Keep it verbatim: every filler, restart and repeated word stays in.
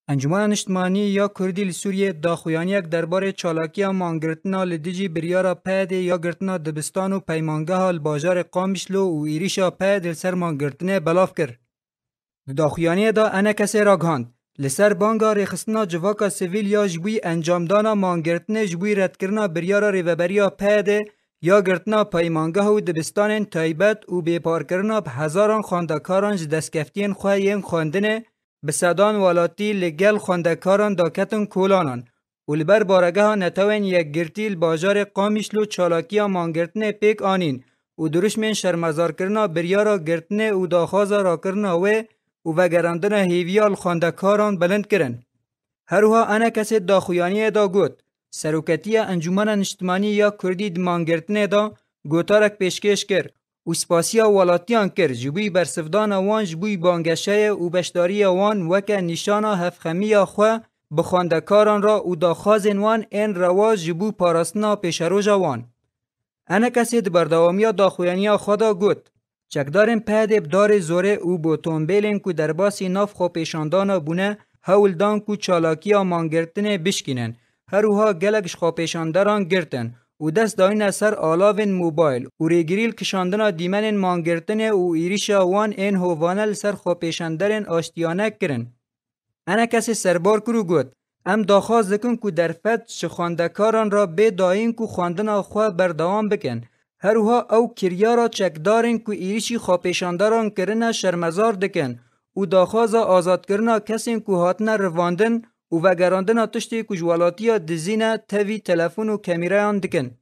Encûmena Niştimanî ya Kurdî li Sûriyê daxuyaniyek derbarê çalakiya mangirtina li dijî biryara P Y D'ê ya girtina dibistan û peymangeha li bajarê Qamişlo û êrîşa P Y D'ê li ser mangirtinê belav kir. Di daxuyaniyê de ENKSê ragihand, li ser banga rêxistina civaka sivîl ya ji bo encamdana mangirtinê ji bo redkirina biryara Rêveberiya P Y D'ê ya girtina peymangeh û dibistanên taybet û bêparkirina bi hezaran xwendekaran ji destkeftiyên xwe yên xwendinê, bi sedan welatî li gel xwendekaran daketin kolanan û li ber Baregeha Netewên Yekgirtî li bajarê Qamişlo çalakiya mangirtinê pêk anîn û dirûşmên şermezarkirina biryara girtinê û daxwaza rakirina wê û vegerandina hêviya li xwendekaran bilind kirin. Her wiha ENKSê di daxuyaniyê de got, Seroketiya Encûmena Niştimanî ya Kurdî di mangirtinê de gotarek pêşkêş kir û spasiya welatiyan kir ji bo bersivdana wan ji bo bangeşeyê û beşdariya wan weke nîşana hevxemiya xwe bi xwendekaran re û daxwazên wan ên rewa ji bo parastina pêşeroja wan. ENKSê di berdewamiya daxuyaniya xwe de got, Çekdarên P Y D'ê bi darê zorê û bi otombêlên ku derbasî nav xwepêşandana bûne, hewl dan ku çalakiya mangirtinê bişkînin. Her wiha gelek ji xwepêşanderan girtin û dest dayîne ser alavên mobayl û rêgirî li kişandina dîmenên mangirtinê û êrîşa wan ên hovane li ser xwepêşanderên aştiyane kirin. ENKSê serbar kir û got, Em daxwaz dikin ku derfet ji xwendekaran re bê dayîn ku xwendina xwe berdewam bikin. Her wiha ew kiryara çekdarên ku êrîşî xwepêşanderan kirine şermezar dikin û daxwaza azadkirina kesên ku hatine rivandin û vegerandina tiştê ku ji welatiya dizî ne tevî telefon û kamerayan dikin.